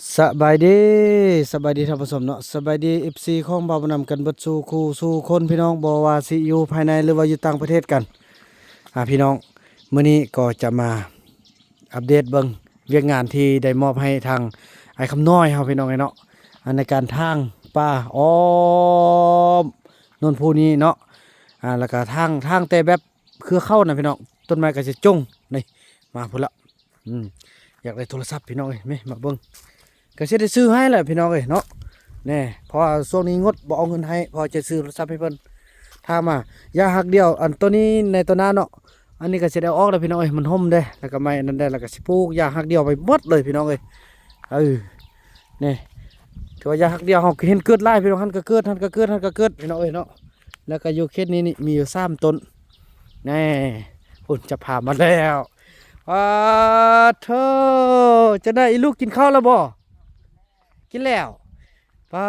ສະບາຍດີ ສະບາຍດີທ່ານຜູ້ຊົມເນາະ ສະບາຍດີ ເອັຟຊີ ຂອງບ່າວບຸນນຳກັນເບິດສູ່ຄູ່ສູ່ຄົນ ພີ່ນ້ອງ ບໍ່ວ່າຊິຢູ່ພາຍໃນ ຫຼືວ່າຢູ່ຕ່າງປະເທດກັນ ອ່າ ພີ່ນ້ອງ ມື້ນີ້ກໍຈະມາອັບເດດເບິ່ງວຽກງານທີ່ໄດ້ມອບໃຫ້ທາງອ້າຍຄຳນ້ອຍເຮົາ ພີ່ນ້ອງເອີຍເນາະ ອ່າ ໃນການຖາງປ່າອ້ອມໂນນພູນີ້ເນາະ ອ່າ ແລ້ວກໍຖາງ ຖາງແຕ່ແບບ ເຄືອເຂົ້ານະພີ່ນ້ອງ ຕົ້ນໄມ້ກໍຈະຈົ່ງ ນີ້ ມາພຸ້ນລະ ອືມ ຢາກໄດ້ໂທລະສັບພີ່ນ້ອງເອີຍ ມາເບິ່ງ ກໍຊິໄດ້ຊື້ໃຫ້ແຫຼະພີ່ນ້ອງເອີຍເນາະ ແນ່ ເພາະວ່າຊ່ວງນີ້ງົດບໍ່ເອົາເງິນໃຫ້ ເພາະຈະຊື້ໂທລະສັບໃຫ້ເພິ່ນ ຖາມມາ ຢາຮັກດຽວ ອັນໂຕນີ້ໃນໂຕໜ້າເນາະ ອັນນີ້ກໍຊິໄດ້ອອກແລ້ວພີ່ນ້ອງເອີຍ ມັນຮົ່ມເດ້ ແລ້ວກໍໄມ້ອັນນັ້ນເດ້ ແລ້ວກໍຊິປູກຢາຮັກດຽວໄປໝົດເລີຍພີ່ນ້ອງເອີຍ ເອີ ນີ້ ຖືວ່າຢາຮັກດຽວເຮົາກໍເຫັນເກີດຫຼາຍພີ່ນ້ອງ ຫັ້ນກໍເກີດ ຫັ້ນກໍເກີດ ຫັ້ນກໍເກີດພີ່ນ້ອງເອີຍເນາະ ແລ້ວກໍຢູ່ເຂດນີ້ນີ້ມີຢູ່ສາມຕົ້ນ ແນ່ ພຸ້ນ ຈັບພາບມາແລ້ວ ປາໂທ້ ຈັ່ງໃດອີລູກ ກິນເຂົ້າແລ້ວບໍ່? ກິນແລ້ວ ປາ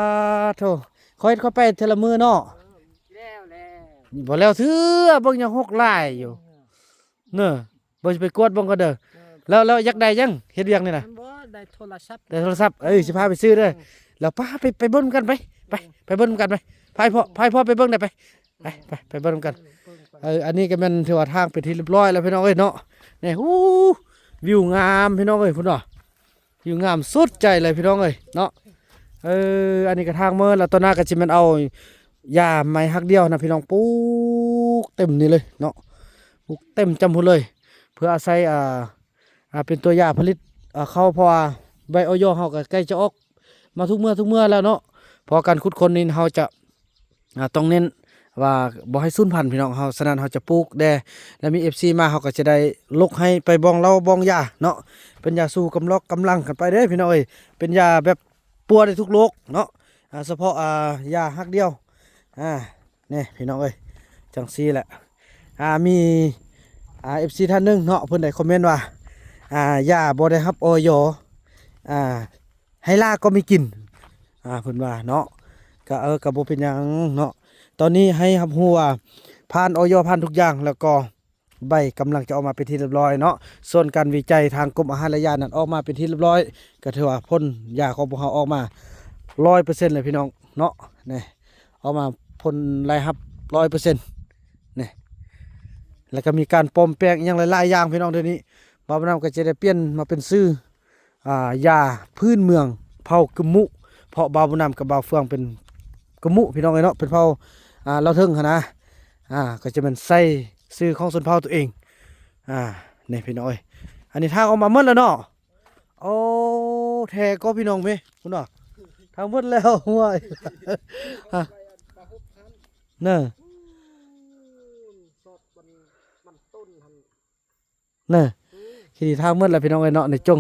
ໂທ້ ຂ້ອຍເຮັດຂ້ອຍໄປເທື່ອລະມື້ເນາະ ແລ້ວແລ້ວ ບໍ່ແລ້ວເທື່ອ ເບິ່ງຍັງຫົກຫຼາຍຢູ່ ເນີ ບໍ່ ຊິໄປກວດເບິ່ງກ່ອນເດີ ເອີ ແລ້ວ ແລ້ວຢາກໄດ້ຫຍັງ ເຮັດວຽກນີ້ນະ ມັນບໍ່ໄດ້ໂທລະສັບ ໄດ້ໂທລະສັບ ເອີ ຊິພາໄປຊື້ເດີ ເອີ ແລ້ວປາ ໄປ ໄປເບິ່ງນຳກັນໄປ ໄປ ໄປເບິ່ງນຳກັນໄປ ພາພໍ່ ພາພໍ່ໄປເບິ່ງໄດ້ໄປ ໄປ ໄປ ໄປເບິ່ງນຳກັນ ເອີ ເບິ່ງໄປ ເອີ ອັນນີ້ກໍແມ່ນຖືວ່າຖາງເປັນທີ່ຮຽບຮ້ອຍແລ້ວພີ່ນ້ອງເອີຍເນາະ ນີ້ ຫູ ວິວງາມພີ່ນ້ອງເອີຍ ພຸ້ນເນາະ ວິວງາມສຸດໃຈເລີຍພີ່ນ້ອງເອີຍເນາະ ເອີ ອັນນີ້ກໍຖາງເໝິດ ແລ້ວຕໍ່ໜ້າກໍຊິແມ່ນເອົາຢາໄມ້ຮັກດຽວນະພີ່ນ້ອງ ປູກເຕັມນີ້ເລີຍເນາະ ປູກເຕັມຈ້ຳພຸ້ນເລີຍ ເພື່ອອາໄສ ອ່າ ອ່າ ເປັນຕົວຢາຜະລິດ ອ່າ ເຂົ້າ ເພາະວ່າໃບ ອອຍ ເຮົາກໍໃກ້ຈະອອກມາທຸກເມື່ອທຸກເມື່ອແລ້ວເນາະ ເພາະການຂຸດຄົ້ນນີ້ເຮົາຈະ ອ່າ ຕ້ອງເນັ້ນວ່າບໍ່ໃຫ້ສູນພັນພີ່ນ້ອງເຮົາ ສະນັ້ນເຮົາຈະປູກແດ່ ແລ້ວມີເອັຟຊີມາ ເຮົາກໍຈະໄດ້ລົກໃຫ້ໄປບ່ອງເຫຼົ້າບ່ອງຢາເນາະ ເປັນຢາຊູກຳລັອກກຳລັງກັນໄປເດ້ພີ່ນ້ອງເອີຍ ເປັນຢາແບບປົວໄດ້ທຸກໂລກເນາະ ອ່າ ສະເພາະ ອ່າ ຢາຮັກດຽວ ອ່າ ນີ້ພີ່ນ້ອງເອີຍ ຈັ່ງຊີ້ແຫຼະ ອ່າ ມີ ອ່າ ເອັຟຊີທ່ານໜຶ່ງເນາະ ເພິ່ນໄດ້ຄອມເມັນວ່າ ອ່າ ຢາບໍ່ໄດ້ຮັບ ອອຍ ອ່າ ໃຫ້ຫຼ້າກໍມີກິນ ອ່າ ເພິ່ນວ່າເນາະ ກະ ເອີ ກະບໍ່ເປັນຫຍັງເນາະ ຕອນນີ້ໃຫ້ຮັບຮູ້ວ່າຜ່ານ ອອຍ ຜ່ານທຸກຢ່າງ ແລ້ວກໍໃບກຳລັງຈະອອກມາເປັນທີ່ຮຽບຮ້ອຍເນາະ ສ່ວນການວິໄຈທາງກົມອາຫານ ແລະ ຢານັ້ນອອກມາເປັນທີ່ຮຽບຮ້ອຍ ກະຖືວ່າຜົນຢາຂອງພວກເຮົາອອກມາຮ້ອຍເປີເຊັນເລີຍພີ່ນ້ອງເນາະ ນີ້ ອອກມາຜົນລາຍຮັບຮ້ອຍເປີເຊັນ ນີ້ ແລ້ວກໍມີການປອມແປງອີ່ຫຍັງຫຼາຍໆຢ່າງພີ່ນ້ອງ ດຽວນີ້ບ່າວບຸນນຳກໍຈະໄດ້ປ່ຽນມາເປັນຊື່ ອ່າ ຢາພື້ນເມືອງເຜົ່າກຶມມຸ ເພາະບ່າວບຸນນຳກັບບ່າວເຟືອງເປັນກຶມມຸພີ່ນ້ອງເອີຍເນາະ ເປັນເຜົ່າ ອ່າ ລາວເທິງຫັ້ນນະ ອ່າ ກໍຈະແມ່ນໃສ່ຊື່ຂອງຊົນເຜົ່າຕົວເອງ ອ່າ ນີ້ພີ່ນ້ອງເອີຍ ອັນນີ້ຖາງອອກມາໝົດແລ້ວເນາະ ໂອ້ ແທ້ກໍພີ່ນ້ອງເມ ພຸ້ນນະ ຖາງໝົດແລ້ວ ຫ້ວຍ ຮະ ເນີ ນະ ຂີ້ດີທາງໝົດແລ້ວພີ່ນ້ອງເອີຍເນາະ ນີ້ຈົ່ງ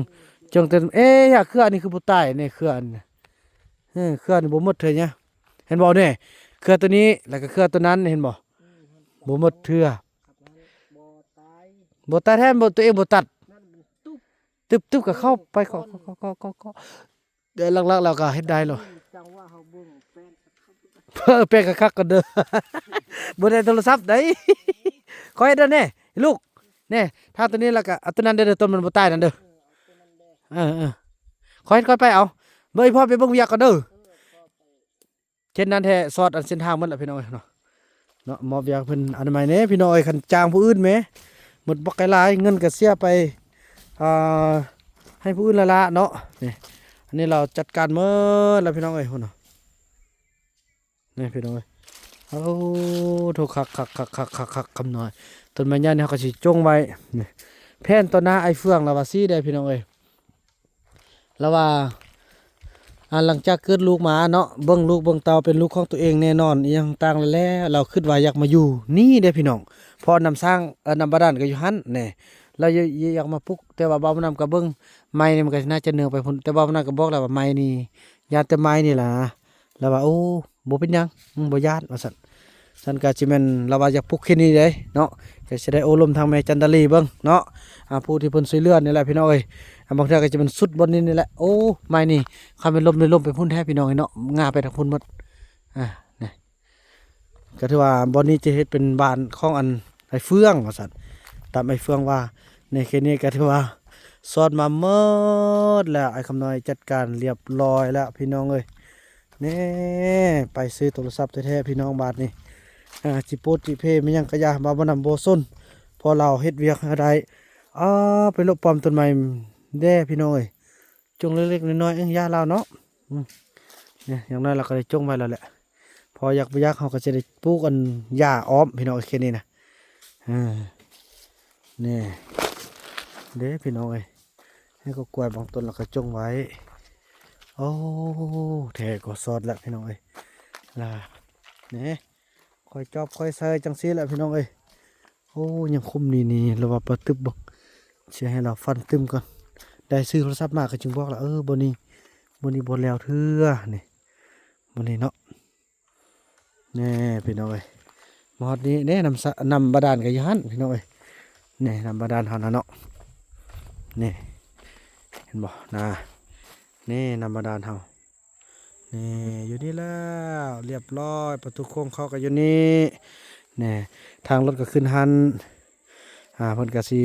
ຈົ່ງເຕັມ ເອ ເຄືອອັນນີ້ຄືບໍ່ຕາຍນີ້ ເຄືອອັນນີ້ ເອີ ເຄືອອັນນີ້ບໍ່ໝົດເທື່ອຫຍັງ ເຫັນບໍ່ນີ້ ເຄືອຕົວນີ້ ແລ້ວກໍເຄືອຕົວນັ້ນ ເຫັນບໍ່ ບໍ່ໝົດເທື່ອ ບໍ່ຕາຍແທ້ ບໍ່ ຕົວເອງບໍ່ຕັດ ຕຶບໆ ກໍເຂົ້າໄປ ເຄາະ ເຄາະ ເຄາະ ເຄາະ ເຄາະ ເດີ ຫຼັກໆ ແລ້ວກໍເຮັດໄດ້ໂລດ ເອີ ແປງຄັກໆ ກ່ອນເດີ ບໍ່ໄດ້ໂທລະສັບໃດ ຂໍເຮັດເດີແນ່ ລູກ ແນ່ ຖ້າຕົວນີ້ແລ້ວກໍເອົາຕົວນັ້ນເດີ ຕົວມັນບໍ່ຕາຍນັ້ນເດີ ເອີໆ ຂໍເຮັດ ຄ່ອຍໄປເອົາ ເບິ່ງ ອີ່ພໍ່ໄປເບິ່ງວຽກກ່ອນເດີ ເຊັ່ນນັ້ນແທ້ ຊອດອັນເສັ້ນທາງໝົດແລ້ວພີ່ນ້ອງເອີຍເນາະ ເນາະ ມອບວຽກເພິ່ນອະນາໄມແດ່ພີ່ນ້ອງເອີຍ ຄັນຈ້າງຜູ້ອື່ນແໝ ໝົດບັກຫຼາຍ ເງິນກໍເສຍໄປ ອ່າ ໃຫ້ຜູ້ອື່ນລະລະເນາະ ນີ້ ອັນນີ້ລາວຈັດການໝົດແລ້ວພີ່ນ້ອງເອີຍ ພຸ້ນນະ ນີ້ພີ່ນ້ອງເອີຍ ໂອ້ ໂທ້ ຄັກໆໆໆໆ ຄຳນ້ອຍ ຕົ້ນໄມ້ໃຫຍ່ນີ້ເຮົາກໍຊິຈົ່ງໄວ້ ນີ້ ແຜນຕໍ່ໜ້າອ້າຍເຟືອງລາວວ່າຊີ້ເດ້ພີ່ນ້ອງເອີຍ ລາວວ່າ ອ່າ ຫຼັງຈາກເກີດລູກມາເນາະ ເບິ່ງລູກເບິ່ງເຕົ້າເປັນລູກຂອງຕົວເອງແນ່ນອນ ອີ່ຫຍັງຕ່າງແລ້ວ ລາວຄິດວ່າຢາກມາຢູ່ນີ້ເດ້ພີ່ນ້ອງ ເພາະນ້ຳສ້າງ ເອີ ນ້ຳບາດານກໍຢູ່ຫັ້ນແນ່ ລາວຢາກ ຢາກມາປຸກ ແຕ່ວ່າບ່າວບຸນນຳກໍເບິ່ງ ໄມ້ນີ້ມັນກໍໜ້າຈະເໜືອໄປພຸ້ນ ແຕ່ບ່າວບຸນນຳກໍບອກແລ້ວວ່າໄມ້ນີ້ ຢ້ານແຕ່ໄມ້ນີ້ລະ ລາວວ່າ ໂອ້ ບໍ່ເປັນຫຍັງ ບໍ່ຢ້ານ ວ່າຊັ້ນ ຊັ້ນກໍຊິແມ່ນລາວວ່າຢາກປຸກເຂດນີ້ເດ້ເນາະ ກໍຊິໄດ້ໂອ້ລົມທາງແມ່ຈັນດາລີເບິ່ງເນາະ ອ່າ ຜູ້ທີ່ເພິ່ນຊ່ວຍເຫຼືອນີ້ແຫຼະພີ່ນ້ອງເອີຍ ອ່າ ບາງເທື່ອກໍຈະແມ່ນສຸດບ່ອນນີ້ນີ້ແຫຼະ ໂອ້ ໄມ້ນີ້ ຄັນແມ່ນລົມນີ້ລົມໄປພຸ້ນແທ້ພີ່ນ້ອງເອີຍເນາະ ງ່າໄປທາງພຸ້ນໝົດ ອ່າ ນີ້ ກໍຖືວ່າບ່ອນນີ້ຈະເຮັດເປັນບ້ານຂອງອັນອ້າຍເຟືອງວ່າຊັ້ນ ຕາມອ້າຍເຟືອງວ່າ ໃນເຂດນີ້ກໍຖືວ່າ ສອດມາໝົດແລ້ວ ອ້າຍຄຳນ້ອຍຈັດການລຽບລ້ອຍແລ້ວພີ່ນ້ອງເອີຍ. ແນ່ ໄປຊື້ໂທລະສັບແທ້ໆ ພີ່ນ້ອງ ບາດນີ້ ອາ ຈິໂປດຈິເພແມ່ນຫຍັງກະຢ່າ ບ່າວບຸນນຳບໍ່ສົນ ເພາະລາວເຮັດວຽກໃຫ້ໄດ້. ອາ ໄປລົບປ້ອມຕົ້ນໄມ້ແດ່ພີ່ນ້ອງເອີຍ ຈົ່ງເລັກໆນ້ອຍໆ ເອີ ຢ່າລາວເນາະ. ອືມ ນີ້ ຢ່າງໜ້ອຍລາວກະໄດ້ຈົ່ງໄວ້ແລ້ວແຫຼະ ເພາະຢາກບໍ່ຢາກເຮົາກະຊິໄດ້ປູກອັນຫຍ້າອ້ອມພີ່ນ້ອງເອີຍ ເຂດນີ້ນະ. ເອີ ນີ້ເດ້ພີ່ນ້ອງເອີຍ ໃຫ້ກໍກ້ວຍບາງຕົ້ນລາວກະຈົ່ງໄວ້. ໂອ້ ແທ້ກໍສອດແລ້ວພີ່ນ້ອງເອີຍ ລາ ນີ້ ຄ່ອຍຈອບຄ່ອຍໃສ່ຈັ່ງຊີ້ແຫຼະພີ່ນ້ອງເອີຍ. ໂອ້ ຍັງຄຸມນີ້ໆ ລະວ່າປະຕຶບເບິ່ງ ຊິໃຫ້ລາວຟັນຕຶມກ່ອນ. ໄດ້ຊື້ໂທລະສັບມາກະຈຶ່ງບອກລະ ເອີ ບ່ອນນີ້ ບ່ອນນີ້ບໍ່ແລ້ວເທື່ອ ນີ້ ບ່ອນນີ້ເນາະ. ແນ່ພີ່ນ້ອງເອີຍ ມາຮອດນີ້ເດ້ ນ້ຳສະ ນ້ຳບາດານກະຢູ່ຫັ້ນພີ່ນ້ອງເອີຍ. ນີ້ ນ້ຳບາດານເຮົານະເນາະ ນີ້ ເຫັນບໍ່ນະ ນີ້ ນ້ຳບາດານເຮົາ. ນີ້ ຢູ່ນີ້ແລ້ວ ລຽບລ້ອຍ ປະຕູໂຄ້ງເຂົ້າກະຢູ່ນີ້. ແນ່ ທາງລົດກະຂຶ້ນຫັ້ນ ອາ ເພິ່ນກະຊິ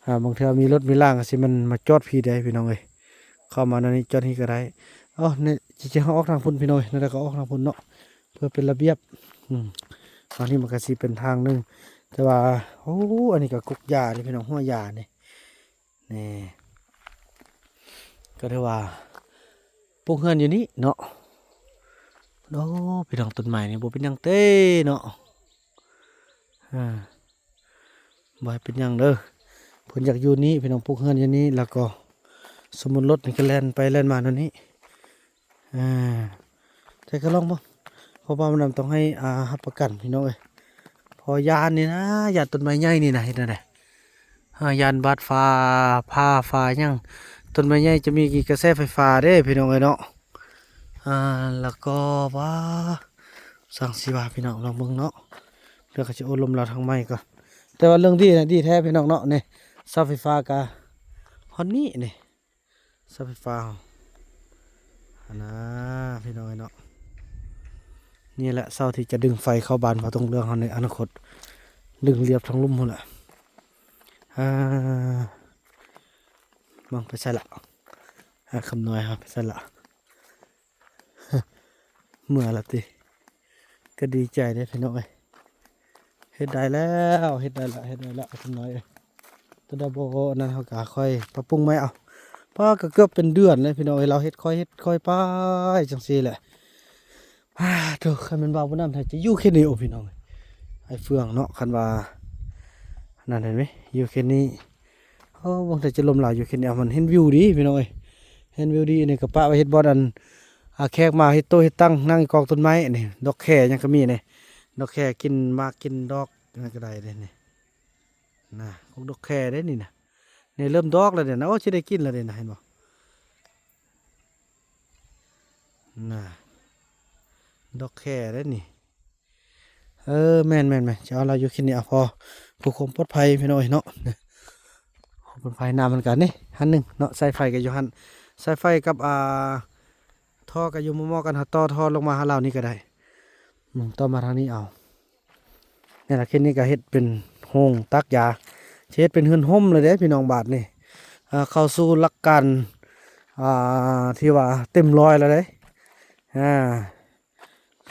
ອາ ບາງເທື່ອມີລົດມີລາງກະຊິແມ່ນມາຈອດພີ້ໄດ໋ພີ່ນ້ອງເອີຍ. ເຂົ້າມາແນວນີ້ຈອດພີ້ກະໄດ້. ອໍ ນີ້ ຈິງໆ ເຮົາອອກທາງພຸ້ນພີ່ນ້ອງເອີຍ ແນວໃດກະອອກທາງພຸ້ນເນາະ ເພື່ອເປັນລະບຽບ. ອືມ ທາງນີ້ມັນກະຊິເປັນທາງໜຶ່ງ ແຕ່ວ່າ ໂອ້ ອັນນີ້ກະກົກຢາເດ້ພີ່ນ້ອງ ຫົວຢານີ້. ນີ້ ກະຖືວ່າປູກເຮືອນຢູ່ນີ້ເນາະ. ໂອ້ ພີ່ນ້ອງ ຕົ້ນໄມ້ນີ້ບໍ່ເປັນຫຍັງເຕເນາະ ອາ ບໍ່ໃຫ້ເປັນຫຍັງເດີ. ເພິ່ນຢາກຢູ່ນີ້ພີ່ນ້ອງ ປູກເຮືອນຢູ່ນີ້ ລະກໍສົມມຸດລົດນີ້ກະແລ່ນໄປແລ່ນມາແນວນີ້. ອາ ແຕ່ກະລອງເບິ່ງ ເພາະວ່າມັນຕ້ອງໃຫ້ ອາ ຮັບປະກັນພີ່ນ້ອງເອີຍ. ເພາະຢ້ານນີ້ນະ ຢ້ານຕົ້ນໄມ້ໃຫຍ່ນີ້ນະ ເຮັດແນວໃດ ເຮົາຢ້ານບາດຟ້າ ຜ່າຟ້າຫຍັງ. ຕົ້ນໄມ້ໃຫຍ່ຈະມີກະແສໄຟຟ້າເດ້ພີ່ນ້ອງເອີຍເນາະ. ອາ ລະກໍວ່າ ຊ່າງຊິວ່າພີ່ນ້ອງ ລອງເບິ່ງເນາະ ເພື່ອກະຊິໂອ້ລົມລາວທາງໃໝ່ກ່ອນ. ແຕ່ວ່າເລື່ອງດີນະ ດີແທ້ພີ່ນ້ອງເນາະ. ນີ້ ເສົາໄຟຟ້າກະຮອດນີ້ນີ້ ເສົາໄຟຟ້າຫັ້ນນະພີ່ນ້ອງເອີຍເນາະ. ນີ້ແຫຼະເສົາທີ່ຈະດຶງໄຟເຂົ້າບ້ານພໍ່ຕົງເລື່ອງເຮົາໃນອະນາຄົດ ດຶງລຽບທາງລຸ່ມພຸ້ນແຫຼະ. ອາ ມອງໄປໃສລະ ອາ ຄຳນ້ອຍເຮົາໄປໃສລະ ເມືອລະຕິ. ກະດີໃຈເດ້ພີ່ນ້ອງເອີຍ ເຮັດໄດ້ແລ້ວ ເຮັດໄດ້ລະ ເຮັດໄດ້ລະ ຄຳນ້ອຍເອີຍ. ຕອນໃດບໍ່ອັນນັ້ນເຮົາກະຄ່ອຍປັບປຸງໃໝ່ເອົາ. ປ້າ ກະເກືອບເປັນເດືອນແລ້ວພີ່ນ້ອງເອີຍ ລາວເຮັດຄ່ອຍເຮັດຄ່ອຍໄປຈັ່ງຊີ້ແຫຼະ. ອາ ໂທ້ ຄັນແມ່ນວ່າບໍ່ນຳແທ້ຈະຢູ່ເຂດນີ້ ໂອ້ ພີ່ນ້ອງເອີຍ ອ້າຍເຟືອງເນາະ. ຄັນວ່ານັ້ນເຫັນໄໝ ຢູ່ເຂດນີ້ ໂອ້ ເບິ່ງແຕ່ຈະລົມລາວຢູ່ເຂດນີ້ ມັນເຫັນວິວດີພີ່ນ້ອງເອີຍ ເຫັນວິວດີ. ອັນນີ້ກະປະໄວ້ເຮັດບ່ອນອັນ ອາ ແຂກມາເຮັດໂຕະເຮັດຕັ່ງ ນັ່ງຢູ່ກອກຕົ້ນໄມ້ນີ້ ດອກແຄຫຍັງກະມີນີ້ ດອກແຄກິນໝາກກິນດອກ ອັນນັ້ນກະໄດ້ເດ້ນີ້. ນະ ກົກດອກແຄເດ້ນີ້ນະ ນີ້ເລີ່ມດອກແລ້ວເດ້ນະ. ໂອ້ ຊິໄດ້ກິນແລ້ວເດ້ນະ ເຫັນບໍ່ ນະ ດອກແຄເດ້ນີ້. ເອີ ແມ່ນໆໆ ຈະເອົາລາວຢູ່ເຂດນີ້ ເອົາ ພໍເພື່ອຄວາມປອດໄພພີ່ນ້ອງເອີຍເນາະ ຄວາມປອດໄພ. ນ້ຳມັນກະນີ້ ຫັ້ນໜຶ່ງເນາະ ສາຍໄຟກະຢູ່ຫັ້ນ ສາຍໄຟກັບ ອາ ທໍ່ກະຢູ່ໝໍ້ໆກັນ ເຮົາຕໍ່ທໍ່ລົງມາຫາລາວນີ້ກະໄດ້ ອືມ ຕໍ່ມາທາງນີ້ເອົາ. ນີ້ລະ ເຂດນີ້ກະເຮັດເປັນໂຮງຕາກຢາ ຊິເຮັດເປັນເຮືອນຮົ່ມແລ້ວເດ້ພີ່ນ້ອງ ບາດນີ້ ອາ ເຂົ້າສູ່ຫຼັກການ ອາ ທີ່ວ່າເຕັມຮ້ອຍແລ້ວເດ້ ອາ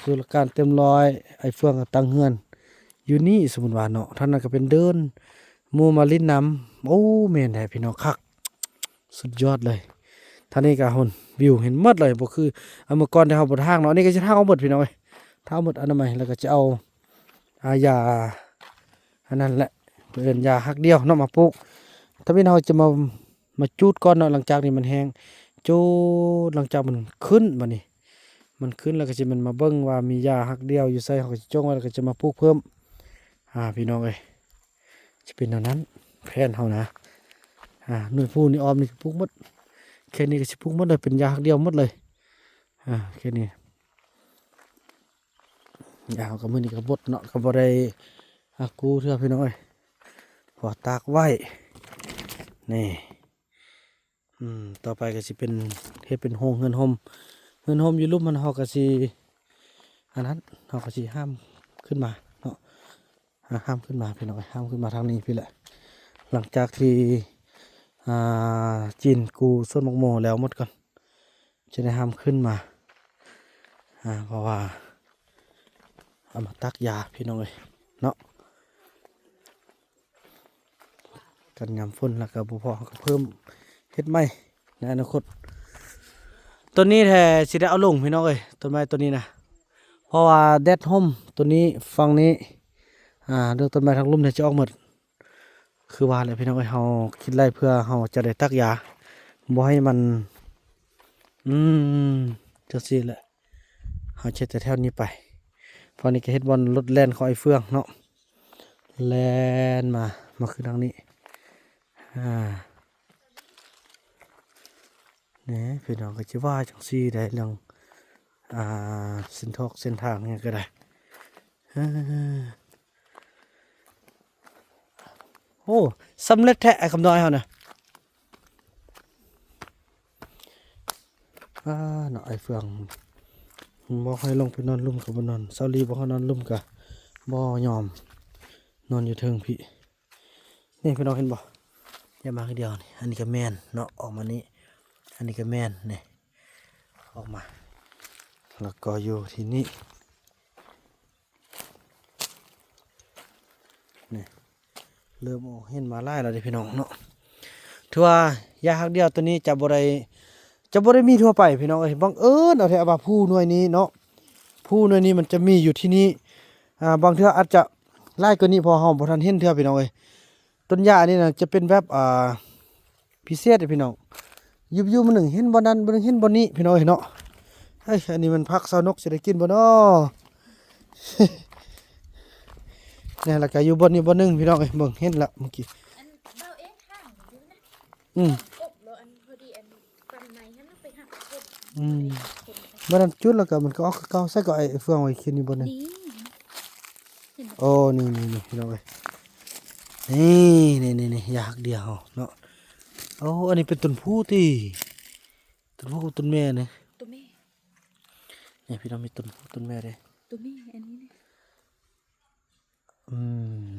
ສູ່ຫຼັກການເຕັມຮ້ອຍ. ໄອ້ເຟືອງກະຕັ້ງເຮືອນຢູ່ນີ້ ສົມມຸດວ່າເນາະ ທາງນັ້ນກະເປັນເດີ່ນ ໝູ່ມາຫຼິ້ນນຳ. ໂອ້ ແມ່ນແທ້ພີ່ນ້ອງ ຄັກ ສຸດຍອດເລີຍ. ທາງນີ້ກະຫຸ່ນ ວິວເຫັນໝົດເລີຍ ບໍ່ຄື ອາ ເມື່ອກ່ອນທີ່ເຮົາບໍ່ຖາງເນາະ. ອັນນີ້ກະຊິຖາງອອກໝົດພີ່ນ້ອງເອີຍ ຖາງໝົດອະນາໄມ ລະກະຈະເອົາ ອາ ຢາ ອັນນັ້ນແຫຼະ ເອີ້ນຢາຮັກດ່ຽວເນາະ ມາປູກ. ທຳອິດເຮົາຈະມາ ມາຈູດກ່ອນເນາະ ຫຼັງຈາກນີ້ມັນແຫ້ງ ຈູດ ຫຼັງຈາກມັນຂຶ້ນ ບາດນີ້ມັນຂຶ້ນລະກະຊິແມ່ນມາເບິ່ງວ່າມີຢາຮັກດ່ຽວຢູ່ໃສ ເຮົາກະຊິຈົ່ງໄວ້ ລະກະຈະມາປູກເພີ່ມ ອາ ພີ່ນ້ອງເອີຍ. ຈະເປັນແນວນັ້ນແຜນເຮົານະ ອາ ໜ່ວຍພູນີ້ອ້ອມນີ້ປູກໝົດ ເຂດນີ້ກະຊິປູກໝົດເລີຍ ເປັນຢາຮັກດ່ຽວໝົດເລີຍ ອາ ເຂດນີ້. ຢາເຮົາກະມື້ນີ້ກະບົດເນາະ ກະບໍ່ໄດ້ ອາ ກູ້ເທື່ອພີ່ນ້ອງເອີຍ ເພາະວ່າຕາກໄວ້ ນີ້. ອືມ ຕໍ່ໄປກະຊິເປັນ ເຮັດເປັນໂຮງເຮືອນຮົ່ມ ເຮືອນຮົ່ມຢູ່ລຸ່ມຫັ້ນ ເຮົາກະຊິ ອັນນັ້ນ ເຮົາກະຊິຫ້າມຂຶ້ນມາເນາະ ຫ້າມຂຶ້ນມາພີ່ນ້ອງເອີຍ ຫ້າມຂຶ້ນມາທາງນີ້ພີ້ແຫຼະ. ຫຼັງຈາກທີ່ ອ່າ ຈີນກູ້ສວນໝາກໂມແລ້ວໝົດກ່ອນ ຈະໄດ້ຫ້າມຂຶ້ນມາ ອ່າ ເພາະວ່າເອົາມາຕັກຢາພີ່ນ້ອງເອີຍເນາະ ກັນຍາມຝົນ ແລ້ວກໍບໍ່ພໍ ເຮົາກໍເພີ່ມເຮັດໃໝ່ໃນອະນາຄົດ. ຕົ້ນນີ້ແທ້ຊິໄດ້ເອົາລົງພີ່ນ້ອງເອີຍ ຕົ້ນໄມ້ຕົ້ນນີ້ນະ ເພາະວ່າແດດຮົ່ມ ຕົ້ນນີ້ ຝັ່ງນີ້ ອ່າ ເລື່ອງຕົ້ນໄມ້ທາງລຸ່ມນີ້ຈະອອກໝົດ. ຄືວ່າແຫຼະພີ່ນ້ອງເອີຍ ເຮົາຄິດໄລ່ເພື່ອເຮົາຈະໄດ້ຕັກຢາ ບໍ່ໃຫ້ມັນ ອືມ ຈັ່ງຊີ້ແຫຼະ ເຮົາເຮັດແຕ່ແຖວນີ້ໄປ. ຝັ່ງນີ້ກໍເຮັດບ່ອນລົດແລ່ນຂອງໄອ້ເຟືອງເນາະ ແລ່ນມາ ມາຂຶ້ນທາງນີ້ ອ່າ ນີ້ພີ່ນ້ອງ ກໍຊິວ່າຈັ່ງຊີ້ໄດ໋ ເລື່ອງ ອ່າ ເສັ້ນທອກເສັ້ນທາງຫຍັງກໍໄດ້ ເອີ. ໂອ້ ສຳເລັດແທ້ ອ້າຍຄຳນ້ອຍເຮົານະ ອ່າ ເນາະ ອ້າຍເຟືອງບອກໃຫ້ລົງໄປນອນລຸ່ມກໍບໍ່ນອນ ຊາວລີບອກໃຫ້ນອນລຸ່ມກໍບໍ່ຍອມ ນອນຢູ່ເທິງພີ້. ນີ້ພີ່ນ້ອງເຫັນບໍ່ ຢ່າມາຄືດຽວນີ້ ອັນນີ້ກໍແມ່ນເນາະ ອອກມານີ້ ອັນນີ້ກໍແມ່ນ ນີ້ ອອກມາ ແລ້ວກໍຢູ່ທີ່ນີ້ ນີ້ ເລີ່ມອອກເຫັນມາຫຼາຍແລ້ວເດ້ພີ່ນ້ອງເນາະ. ຖືວ່າຢາຮັກດຽວໂຕນີ້ຈະບໍ່ໄດ້ ຈະບໍ່ໄດ້ມີທົ່ວໄປພີ່ນ້ອງເອີຍ ບັງເອີນເອົາແທ້ວ່າພູໜ່ວຍນີ້ເນາະ ພູໜ່ວຍນີ້ມັນຈະມີຢູ່ທີ່ນີ້ ອ່າ ບາງເທື່ອອາດຈະຫຼາຍກວ່ານີ້ ເພາະເຮົາບໍ່ທັນເຫັນເທື່ອພີ່ນ້ອງເອີຍ. ຕົ້ນຢາອັນນີ້ນະຈະເປັນແບບ ອ່າ ພິເສດເດ້ພີ່ນ້ອງ ຢູ່ໆມື້ໜຶ່ງເຫັນບ່ອນນັ້ນ ມື້ໜຶ່ງເຫັນບ່ອນນີ້ພີ່ນ້ອງເອີຍເນາະ. ເອີຍ ອັນນີ້ມັນຜັກຊາວນົກຊິໄດ້ກິນບໍ່ນໍ ແນ່ ແລ້ວກໍຢູ່ບ່ອນນີ້ບ່ອນໜຶ່ງພີ່ນ້ອງເອີຍ ເບິ່ງເຫັນລະເມື່ອກີ້ ອັນເບົາເອງຂ້າງຢູ່ນະ ອືມ ອົບແລ້ວອັນພໍດີອັນ ອືມ ບາດນັ້ນຈຸດແລ້ວກໍມັນກໍອອກຄືເກົ່າ ໃສ່ກໍໄອ້ເຟືອງໄວ້ເຂດນີ້ບໍ່ນີ້ ນີ້ ໂອ້ ນີ້ໆໆ ພີ່ນ້ອງເອີຍ ນີ້ໆໆ ຢາຮັກດຽວເຮົາເນາະ. ໂອ້ ອັນນີ້ເປັນຕົ້ນຜູ້ຕິ ຕົ້ນຜູ້ກັບຕົ້ນແມ່ນີ້ ຕົ້ນແມ່ ນີ້ພີ່ນ້ອງ ມີຕົ້ນຜູ້ຕົ້ນແມ່ເດ້ ຕົ້ນແມ່ ອັນນີ້ນະ. ອືມ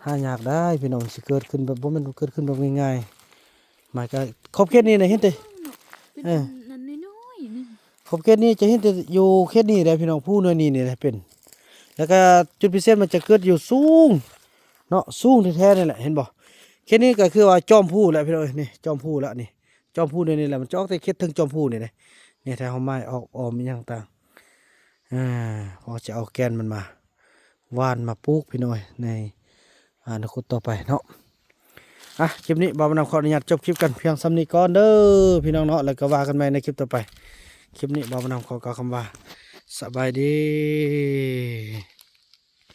ຫາຍາກໄດ໋ພີ່ນ້ອງ ຊິເກີດຂຶ້ນແບບ ບໍ່ແມ່ນເກີດຂຶ້ນແບບງ່າຍໆ ໝາຍກະຂອບເຂດນີ້ນະເຫັນແຕ່ ເອີ ເປັນອັນນ້ອຍໆໜຶ່ງ ຂອບເຂດນີ້ຈະເຫັນແຕ່ຢູ່ເຂດນີ້ແຫຼະພີ່ນ້ອງ ພູໜ່ວຍນີ້ນີ້ແຫຼະເປັນ ແລ້ວກະຈຸດພິເສດມັນຈະເກີດຢູ່ສູງເນາະ ສູງແທ້ໆນີ້ແຫຼະ ເຫັນບໍ່ ເຂດນີ້ກໍຄືວ່າຈອມພູແຫຼະພີ່ນ້ອງເອີຍ ນີ້ຈອມພູລະນີ້ ຈອມພູນີ້ແຫຼະ ມັນຈະອອກແຕ່ເຂດເທິງຈອມພູນີ້ເດ້ ນີ້ຖ້າເຮົາໄມ້ອອກອອມອີ່ຫຍັງຕ່າງ ອ່າ ເພາະຈະເອົາແກ່ນມັນມາຫວ່ານມາປູກພີ່ນ້ອງເອີຍ ໃນອະນາຄົດຕໍ່ໄປເນາະ. ອ່ະ ຄລິບນີ້ບ່າວບຸນນຳຂໍອະນຸຍາດຈົບຄລິບກັນພຽງສ່ຳນີ້ກ່ອນເດີພີ່ນ້ອງເນາະ ແລ້ວກໍວ່າກັນໃໝ່ໃນຄລິບຕໍ່ໄປ. ຄລິບນີ້ບ່າວບຸນນຳຂໍກ່າວຄຳວ່າ ສະບາຍດີ.